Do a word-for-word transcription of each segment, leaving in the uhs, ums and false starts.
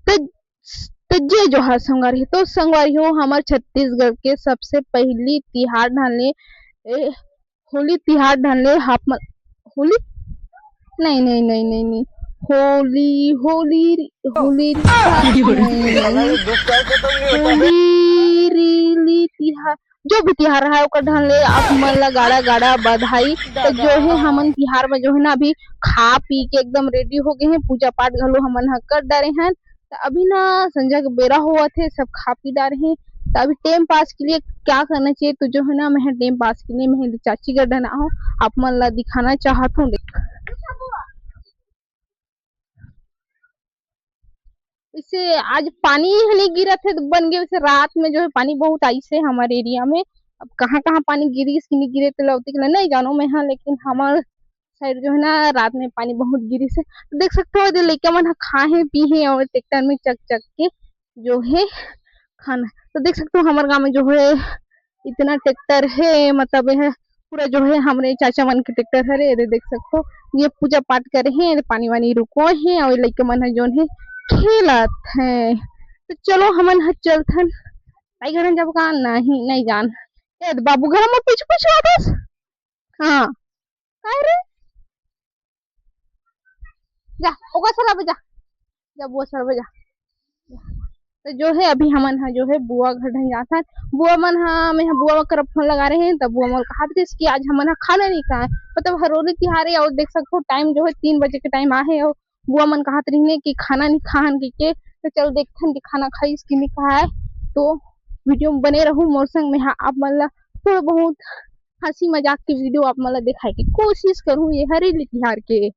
त, त जय जोहार संगवारी हो। तो संगवारी हो, हमर छत्तीसगढ़ के सबसे पहिली तिहार ढाले, ए, होली तिहार ढाले हाफ म-, होली? नहीं, नहीं, नहीं, नहीं, नहीं। होली, होली री, होली री तिहार, नहीं, नहीं, नहीं। होली रीली तिहार, जो भी तिहार है, ओकर ढंग ले आप मन ला गाड़ा गाड़ा बधाई। तो जो है, हमन तिहार में जो है ना, अभी खा पी के एकदम रेडी हो गए हैं, पूजा पाठ घलो हमन ह कर डारे हैं। तो अभी ना संझा के बेरा होवत है, सब खा पी डारे हैं। तो अभी टाइम पास के लिए क्या करना चाहिए, तो जो है ना, मैं टाइम पास के लिए मैं चाची घर डना हूँ, आप मन ला दिखाना चाहत हूँ। देख, इसे आज पानी ह नहीं गिरत है, तो बन गए। वैसे रात में जो है, पानी बहुत आइस है हमारे एरिया में। अब कहाँ कहाँ पानी गिरिस कि नहीं गिरे, तो लौती के नहीं जानो मैं, हाँ, लेकिन हमार साइड जो है ना, रात में पानी बहुत गिरिस है। तो देख सकते हो, ये लइका मन ह खाए हैं, पी हैं और ट्रैक्टर में चक चक के जो है खाना। तो देख सकते हो, हमारे गांव में जो है, इतना ट्रैक्टर है, मतलब, ये है पूरा जो है, हमरे चाचा मन के ट्रैक्टर हरे। ये देख सकते हो, ये पूजा पाठ करे हैं, ये पानी वानी रुको हैं और लइका मन ह जोन है, खेलत हैं। तो चलो, हमन ह चलथन। ताई घर जाबो का? नहीं, नहीं जान। ए, बाबू घर में पीछे पीछे वापस। हाँ, काय रे? जा, ओकर सलाबे जा। जा, बुआ सलाबे जा। तो जो है, अभी हमन ह जो है, बुआ घर ढंग जाथन। बुआ मन ह, मैं ह बुआ कर फोन लगा रहे हैं, तब बुआ मन कहत रहिस कि आज हमन ह खाना नहीं खाए, मतलब, हरोली तिहार है। और देख सकते हो, टाइम जो है, तीन बजे के टाइम आहे, और बुआ मन कहत रहिने कि खाना नहीं खाहन कहिके। तो चल देखथन कि खाना खाइस कि नहीं खाए। तो वीडियो में बने रहू मोर संग, मैं ह आप मन ला थोड़ा बहुत हंसी मजाक के वीडियो आप मन ला दिखाए के कोशिश करूँ ये हरेली तिहार के।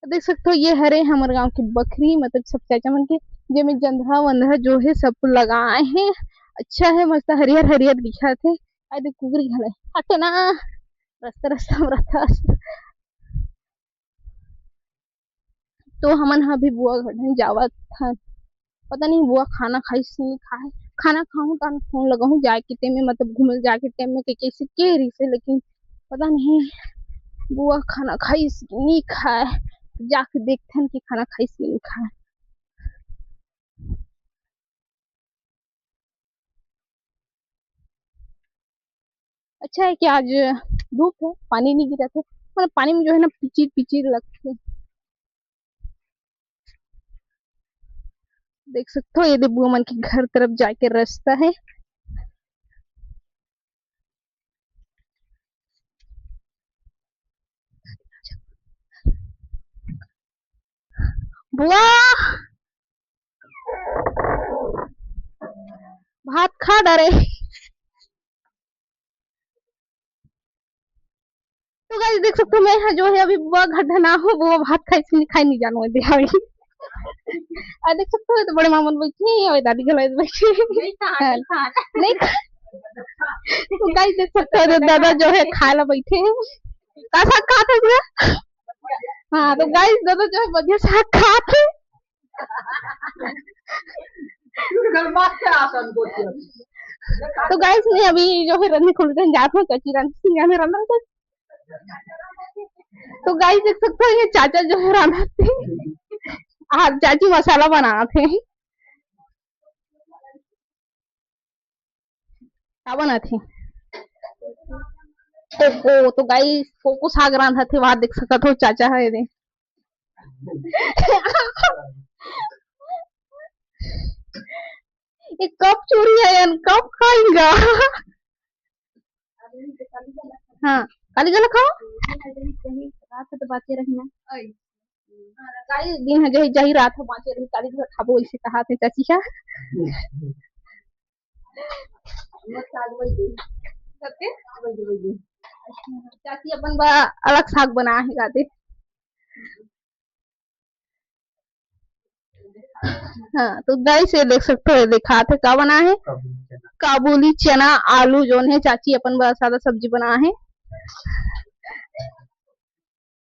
देख सकते हो, ये हरे हमर गांव के बखरी, मतलब, सब चाचा मन के, जेमे जंधरा वंधरा जो है, सब लगाए हैं। अच्छा है, मस्त हरियर हरियर दिखत है। अरे, कुकरी घले हटे ना, रास्ता रास्ता में रहता। तो हमन ह अभी बुआ घर जावत हन। पता नहीं बुआ खाना खाइस नहीं खाए। खाना खाहूं त फोन लगाहूं जाए के टाइम में, मतलब, घूमे जाए के टाइम में, कइसे के रहिसे, लेकिन पता नहीं बुआ खाना खाइस कि नहीं खाए। जाके देखथन कि खाना खाइस कि नहीं खाए। अच्छा है कि आज धूप है, पानी नहीं गिरा थे, मतलब, पानी में जो है ना, पिचिर पिचिर लगते। देख सकते हो, ये दे बुआ मन के घर तरफ जाके रास्ता है। बुआ, भात खा डरे। तो गाइस, देख सकते हो, मैं ह जो है, अभी बुआ घर ढना हो, बुआ भात खाई से खाई नहीं जानो दे हवे। आ, देख सकते हो, तो बड़े मामन बैठे हैं और दादी घलो बैठे हैं। नहीं खा, नहीं खा। नहीं खा। तो गाइस, देख सकते हो, तो दादा जो है, खाए ला बैठे हैं। का साग खात है? हाँ, तो गाइस, दादा जो है, बढ़िया साग खात है। तो गाइस, मैं अभी जो है, रंधे खुलते जात हूँ, चाची रंधे सिंह जाने रंधे तो। तो गाइस, देख सकते हो, ये चाचा जो है, रंधे थे, आज चाची मसाला बनाते हैं। का बनात हे? ओहो, तो गाइस, कोको साग रांधत हे, वहां देख सकत हो, चाचा है रे। ये कब चोरी है यार, कब खाएगा? हाँ, काली गला खाओ। रात तो बाचे रही ना। गाइस, दिन ह जही, जही रात ह बाचे रही, काली घर खाबो, ऐसे कहा थे चाची हा। चाची अपन बा अलग साग बना है गाते। हाँ, तो गाइस, ये देख सकते हो, ये दिखात हे का बना है, काबुली चना, आलू जोन है, चाची अपन बा सादा सब्जी बना है।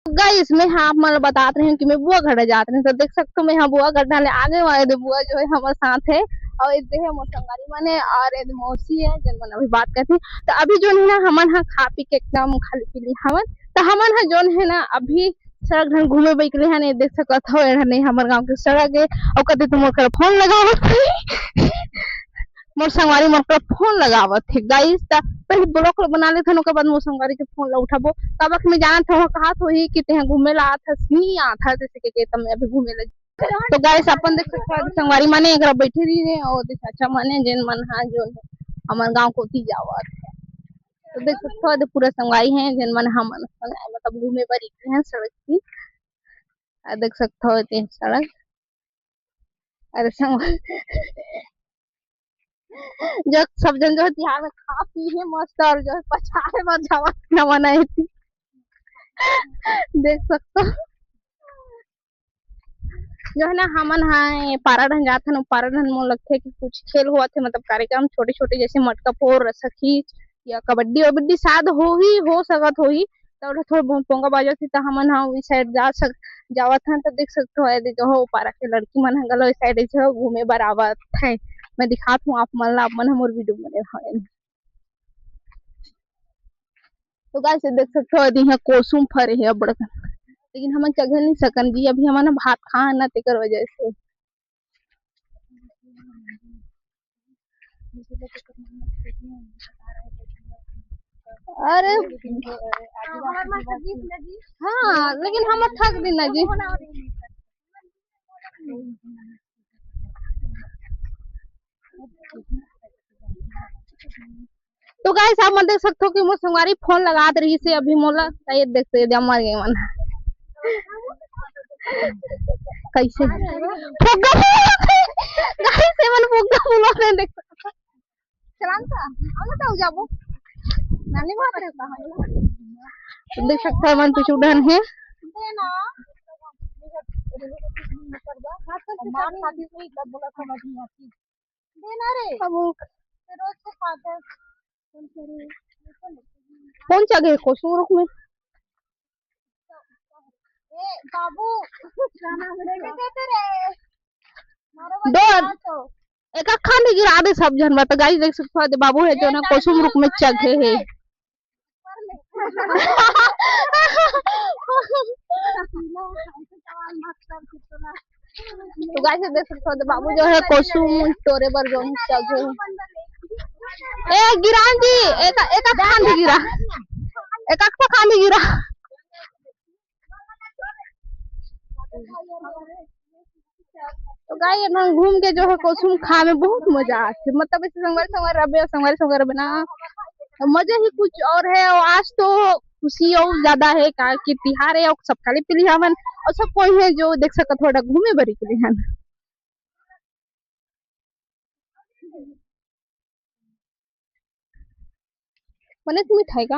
गाइस, मैं हाँ आप मन ल बतात रही हूँ कि मैं बुआ घर जात रही हूँ। तो देख सकते हो, मैं हाँ बुआ घर डाले आ गए हूँ। ये दे बुआ जो है हमारे साथ है, और ये दे है मोर संगवारी मन है, और ये दे मौसी है, जन मन अभी बात करती। तो अभी जो है ना, हमन हाँ खा पी के एकदम खाली पीली हमन। तो हमन हाँ जोन है ना, अभी सड़क ढंग घूमे बइकले हन, ये देख सकत हो, ये हमर गांव के सड़क है। और कदे तो मोर कर फोन लगावत है, मोर संगवारी मोर कर फोन लगावत है गाइस। त पहले ब्लॉग ला बना लेथन, ओकर बाद मोर संगवारी के फोन ला उठाबो। तब मैं जानत हूँ, कहा तो ही कि तेहा घूमे ला आत हस, नहीं आत हस, जैसे के, के तब मैं अभी घूमे ला। तो गाइस, अपन देख सकत हो, संगवारी माने एकरा बैठे रही है, और देख चाचा माने जेन मन हा जो हमर गांव कोती जावत है। तो देख सकत हो, पूरा संगवारी है जेन मन हमन संग, मतलब घूमे बर निकले हैं सड़क की। आ देख सकत हो, ये सड़क, अरे संगवारी जो सब जन जो है तिहार में खा पी है मस्त और जो है पछाड़े बर जावा खाना बनाए थी। देख सकत हो जो है ना, हमन हा ये पारा ढन जात हन, पारा ढन मोला लगथे कि कुछ खेल होवत हे, मतलब कार्यक्रम छोटे-छोटे, जैसे मटका फोड़, रस्सा खींच या कबड्डी वबड्डी शायद होही, हो सकत होही। त ओला थोड़ा बहुत पोंगा बाजत हे, त हमन हा उही साइड जा सक-, जावत हन। त देख सकत हो, एदे जो हो पारा के लड़की मन हा घलो ए साइड जो घूमे बर आवत हे। मैं दिखात हूँ आप मन ला, आप मन हा मोर वीडियो बने रहो। तो गाइस, ये देख सकत हो, एदे इहाँ कोसुम फरे हे अब्बड़ कन, लेकिन हमन चघे नहीं सकन जी, अभी हमन ह भात खान ना, तेकर वजह से। अरे हाँ, लेकिन हमर थक दिन ना जी। तो गाइस, आप मन देख सकत हो कि मोर संगवारी फोन लगात रहिस हे अभी मोला, त ये देखते ये मर गे मन। कैसे फुग्गा बोलत हे। गाइस, ये मन फुग्गा बोलत हे, देख सकत हो। चलान का? हम तो जाबो। नानी बात रे कहाँ? तो देख सकत हो, मन पीछू डहन हे। देना। मार खाती हुई तब बोला समझ नहीं आती। देना रे। अब वो रोज के खाते हैं। कौन चघे कोसुम रुख में? ए, बाबू, क्या नाम है? कैसे रे? मारो दो। बता तो। एक अखान ही गिरा दे सब जन बता। गाइस, देख सकत हो, दे बाबू हे जो ना कोसुम रुख में चघे हे। तो गाइस, देख सकत हो, बाबू जो है कोसुम टोरे बर जोन चघे हे। ए गिरान जी, एक एक खान गिरा, एक एक खान गिरा। तो गाइस, ये मन घूम के जो है कोसुम खाए में बहुत मजा आथे, मतलब ऐसे संगवारी संगवारी रबे, संगवारी संगवारी रबे ना, तो मजा ही कुछ और है। और आज तो खुशी और ज्यादा है, काहे कि तिहार है और सब खाली पीली हमन और सब कोई है जो देख सकत हो, थोड़ा घूमे बरी के लिए है। बने से मिठाई का?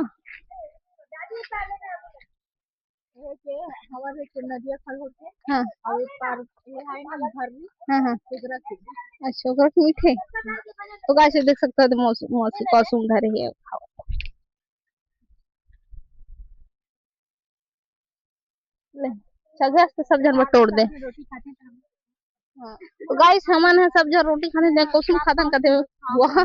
ये के हवा से के नदिया खल होके हाँ। और एक पार ये है ना घर में हाँ, हाँ। तेकरा से। अच्छा, ओकरा से मीठे। तो गाइस, देख सकत हो, मौस-, मौसी कोसुम धरे हे। ले, चघे हे तो सब जन बर तोड़ दे। हाँ। तो गाइस, हमन ह सब जन रोटी खाथे, कोसुम खाथन कथे। वाह।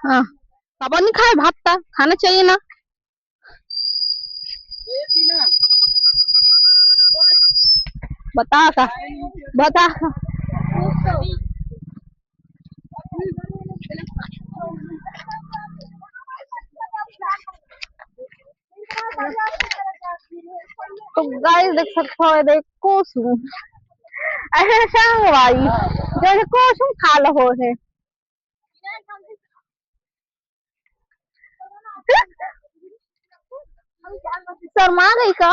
हाँ, काबर नहीं खाए भात ता? खाना चाहिए ना। बता का, बता का। तो गाइस, देख सकत हो, ये देख कोसुम, अरे संगवारी, जो कोसुम खा लहो है। शर्मा गई का?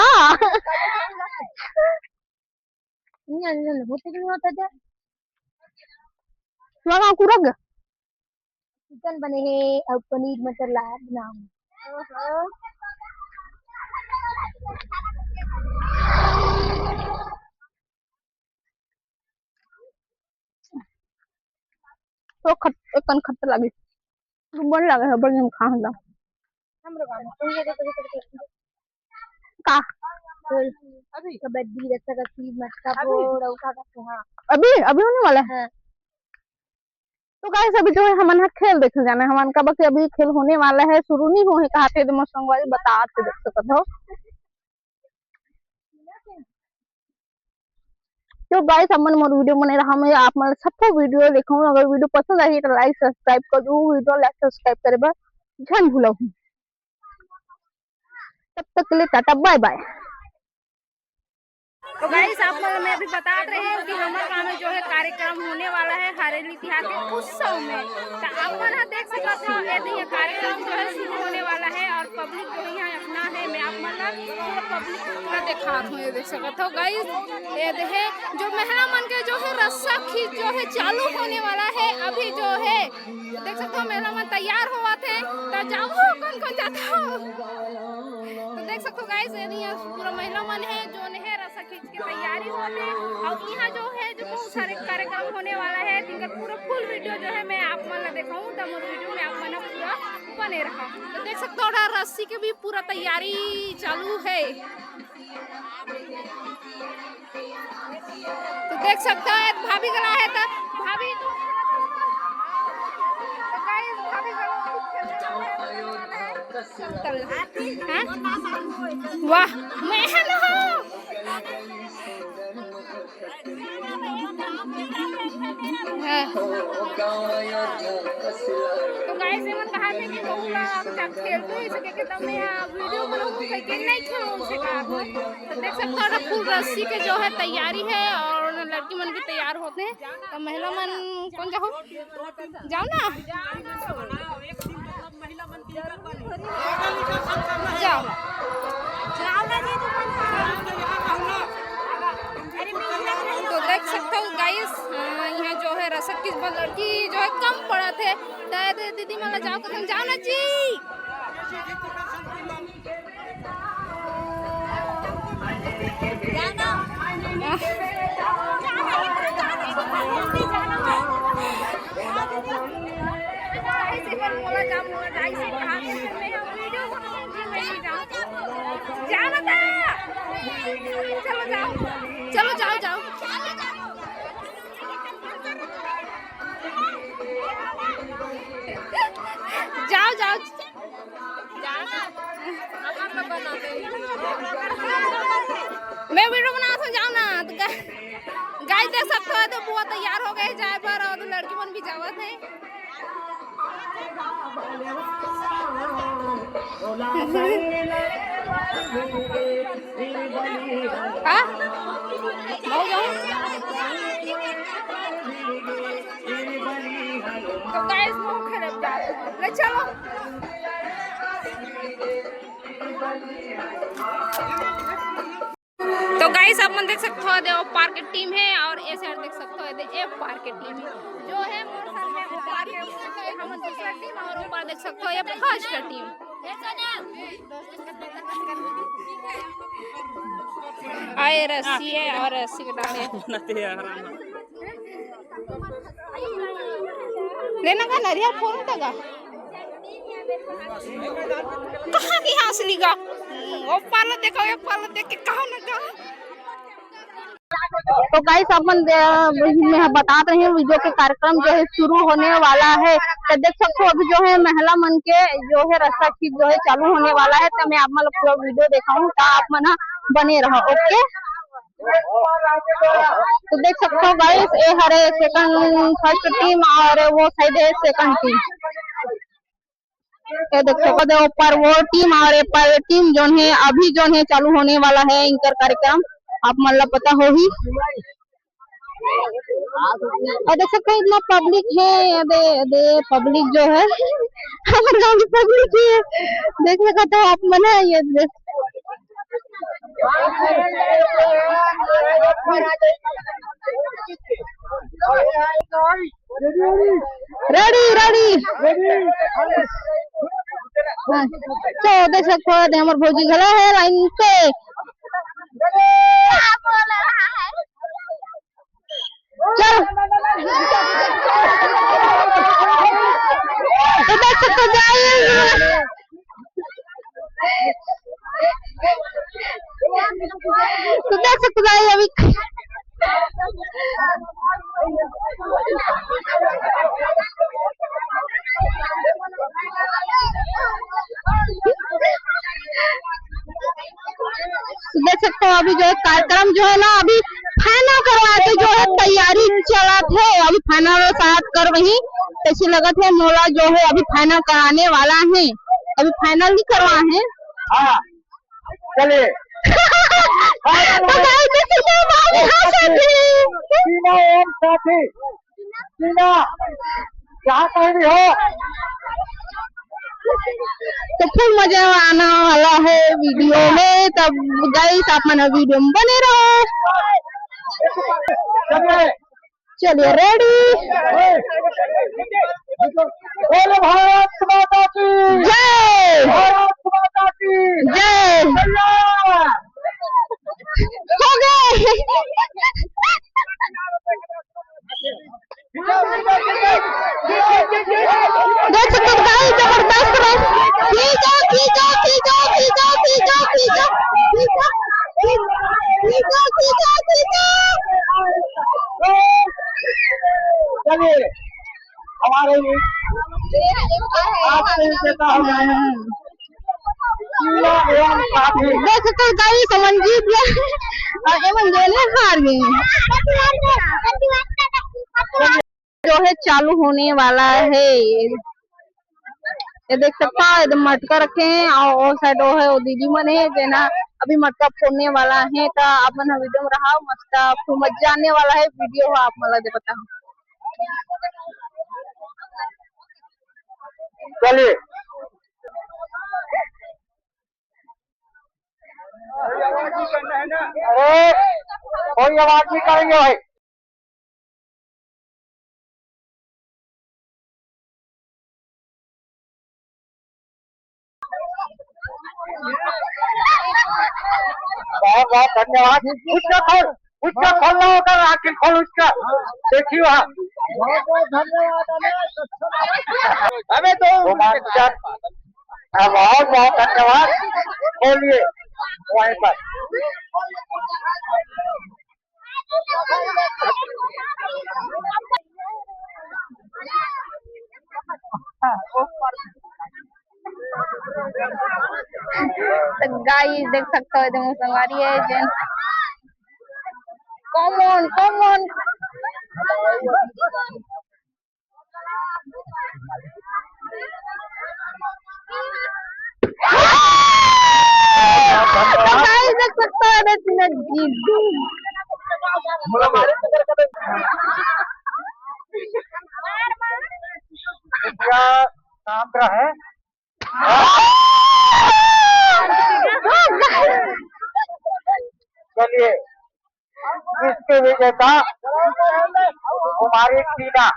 नहीं, नहीं, नहीं, होते भी नहीं होता था। तुम्हारा कुरग? चिकन बने हे और पनीर मटर ला बनाऊं। तो खट-, एकन खट्टा लागे। बन लागे है, बन खा हंदा। हमरो गाँव में। तुम ये देखो, देखो, देखो। का? फूल। अभी? कबड्डी, रस्सा कशी, मटका अभी? फोड़, और का कहते हैं? अभी, अभी होने वाला है? हाँ। तो गाइस, अभी जो है हमन ह खेल देखे जाना है हमन का, बाकी अभी खेल होने वाला है, शुरू नहीं हुए कहा थे, तो मैं संगवारी बता थे, देख सकत हो। तो गाइस, अपन मोर वीडियो बने रहा, मैं आप मन सबको वीडियो देखाऊँ। अगर वीडियो पसंद आई तो लाइक सब्सक्राइब कर दू, वीडियो लाइक सब्सक्राइब करे बर झन भूलहू। तब तक के लिए टाटा बाय बाय। तो गाइस, आप मन मैं अभी बता रही हूँ कि हमर गाँव में जो है कार्यक्रम होने वाला है हरेली तिहार के उत्सव में। तो आप मन ह देख सकत हो, ये देखिए कार्यक्रम जो है शुरू होने वाला है और पब्लिक जो है यहाँ इतना है, मैं आप मन ला पूरा पब्लिक पूरा दिखात हूँ। ये देख सकत हो गाइस, ये देखे जो महिला मन के जो है रस्सा खींच जो है चालू होने वाला है। अभी जो है देख सकत हो महिला मन तैयार होवत है, तो जाओ कौन कौन जाता हो। तो देख सकत हो गाइस, ये देखिए पूरा महिला मन है जो है रस्सा खींच के तैयारी होत हे। और यहाँ जो है जो बहुत सारे कार्यक्रम होने वाला है, जिनका पूरा फुल वीडियो जो है मैं आप मन ला देखाऊँ, तो मोर वीडियो में आप मन पूरा बने रहा। तो देख सकते हो, रस्सी के भी पूरा तैयारी चालू है। तो देख सकते हो, भाभी गला है तो भाभी तो, तो गाइस, भाभी गला हाँ? वाह, मैं है ना। हाँ। तो गाइस, ये मन कहा थे कि बहू ला आप जब खेलते हो, इसे के एकदम मैं यहाँ वीडियो बनाऊँ, कहीं के नहीं खेलूँ, उसे कहा था। तो देख सकते हो ना, फुल रस्सी के जो है तैयारी है और लड़की मन भी तैयार होते हैं। तो महिला मन कौन जाओ? जाओ ना। जाओ। तो देख सकते हो गाइस, यहाँ जो है रस्सा खींच बर लड़की जो है कम पड़त हे। तो दीदी मन ला जाओ, कथन जाओ ना जी। चलो जाओ, चलो जाओ, जाओ। जाओ, जाओ। मैं वीडियो बनावत हूँ, जाओ ना। तो गाइस देख सकते हो, तो बुआ तैयार हो गए जाए बर, और लड़की मन भी जावत है। हाँ? बहुत जाओ। तो गाइस, मुंह खराब जा। ले चलो। तो गाइस, आप मन देख सकते हो, दे ओ पार के टीम है और ए साइड देख सकते हो, दे ए पार के टीम है। जो है मोर सामने ओ पार के, हम दूसरा टीम और ऊपर देख सकते हो, ये फर्स्ट टीम। आए रस्सी है और रस्सी के डाले। लेना का नरिया फोन तक। कहाँ की हंस ली गा? ओ पालो देखो, ये पालो देख के कहो ना गा। तो गाइस, अपन दे-, मैं बतात रही हूँ, वीडियो के कार्यक्रम जो है शुरू होने वाला है। तो देख सकते हो, अभी जो है महिला मन के जो है रस्सा खींच जो है चालू होने वाला है। तो मैं आप मन ला पूरा वीडियो देखाऊँ, तो आप मन ह बने रहो, ओके। तो देख सकते हो गाइस, ये हरे सेकंड, फर्स्ट टीम और वो साइड है सेकंड टीम। ये देख सकते हो, ऊपर वो टीम और ये पर टीम जोन है, अभी जोन है चालू होने वाला है इनकर कार्यक्रम, आप मन ला पता होही। और देख सकते हो इतना पब्लिक है, ये दे, दे पब्लिक जो है हमारे गांव की पब्लिक ही है। देख सकते हो आप मन है, ये देख। Ready, ready. हाँ, तो देख सकते हो, हमर भौजी घला है लाइन पे। चल। तो देख सकते हो, गाइस। तो देख सकते हो, गाइस, अभी सकते हो, अभी जो है कार्यक्रम जो है ना, अभी फाइनल करवा के जो है तैयारी चलत है। अभी फाइनल साथ कर वही, तैसे लगत है मोला जो है अभी फाइनल कराने वाला है, अभी फाइनल नहीं करवा है। हाँ, चलिए। तो गाइस, देख सकते हो, भाभी हंस रही है। टीना एंड साथी, टीना, जहाँ कहीं भी हो। तो फुल मजा आने वाला है वीडियो में, तब गाइस आप मन वीडियो में बने रहो। चलिए। चलिए, रेडी। बोलो भारत माता की जय। भारत माता की जय। जय। हो गए। देख सकते हो गाइस, जबरदस्त रहे। खींचो, खींचो, खींचो। चलिए, हमारे आज के विजेता हो गए हैं टीना एवं साथी। देख सकते हो गाइस, अमनजीत जी और एमन दोनों हार गए हैं। जो है चालू होने वाला है। ये देख सकता हो, एकदम मटका रखे हैं और, और साइड वो है, वो दीदी मन है, जेना अभी मटका फोड़ने वाला है। तो आप मन वीडियो में रहा, मस्त खूब मजा आने वाला है। वीडियो हो आप मन ला दे बताओ। चलिए। अरे, कोई आवाज नहीं करेंगे भाई। बहुत बहुत धन्यवाद। उसका खोल, उसका खोलना होगा, आखिर खोल उसका। देखिए वहाँ। बहुत बहुत धन्यवाद अनिल। हमें तो रोमांचक। हाँ, बहुत बहुत धन्यवाद। बोलिए वहीं पर। तो गाइस देख सकते हो, इधर संगवारी है जेन कॉमन कॉमन। गाइस देख सकते हो, अरे तीनों जीत गए। क्या नाम का है? चलिए, इसके विजेता कुमारी टीना।